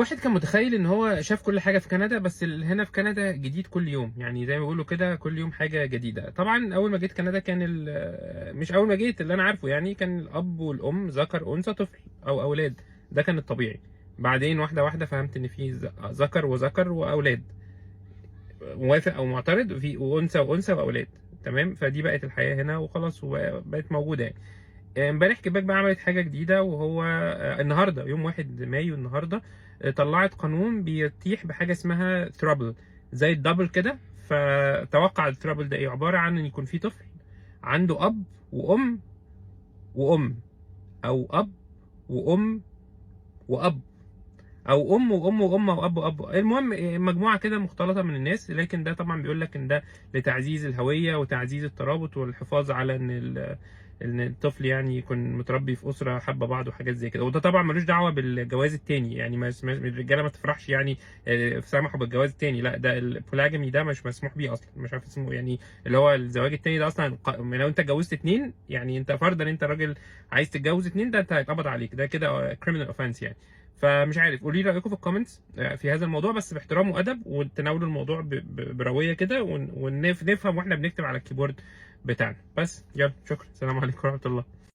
الواحد كان متخيل ان هو شاف كل حاجة في كندا، بس هنا في كندا جديد كل يوم، يعني زي ما بيقولوا كده كل يوم حاجة جديده. طبعا اول ما جيت كندا كان مش اول ما جيت، اللي انا عارفه يعني كان الاب والام ذكر انثى طفل او اولاد، ده كان الطبيعي. بعدين واحدة واحدة فهمت ان في ذكر وذكر واولاد، موافق او معترض، في وانثى وانثى واولاد، تمام. فدي بقت الحياة هنا وخلاص، وبقت موجودة يعني. امبارح كيباك بقى عملت حاجة جديده، وهو النهارده يوم 1 مايو النهارده طلعت قانون بيتيح بحاجة اسمها throuple، زي ال double كده. فتوقع ال throuple ده ايه؟ عبارة عن ان يكون في طفل عنده اب وام وام، او اب وام واب، او ام وام وام واب واب. المهم مجموعة كده مختلطة من الناس. لكن ده طبعا بيقول لك ان ده لتعزيز الهوية وتعزيز الترابط والحفاظ على ان الطفل يعني يكون متربي في اسره حابة بعض وحاجات زي كده. وده طبعا ملوش دعوه بالجواز التاني، يعني الرجالة ما تفرحش يعني سمحوا بالجواز التاني، لا ده ال polygamy ده مش مسموح بيه اصلا، مش عارف اسمه يعني اللي هو الزواج التاني ده اصلا. لو انت اتجوزت اتنين، يعني انت فرضا انت راجل عايز تتجوز اتنين، ده انت هيتقبض عليك، ده كده criminal offense يعني. فمش عارف، قولي لي رايكم في ال comments في هذا الموضوع، بس باحترام وادب، وتناولوا الموضوع برويه كده، ونفهم واحنا بنكتب على ال keyboard بتاعنا. بس يلا، شكرا، السلام عليكم ورحمة الله.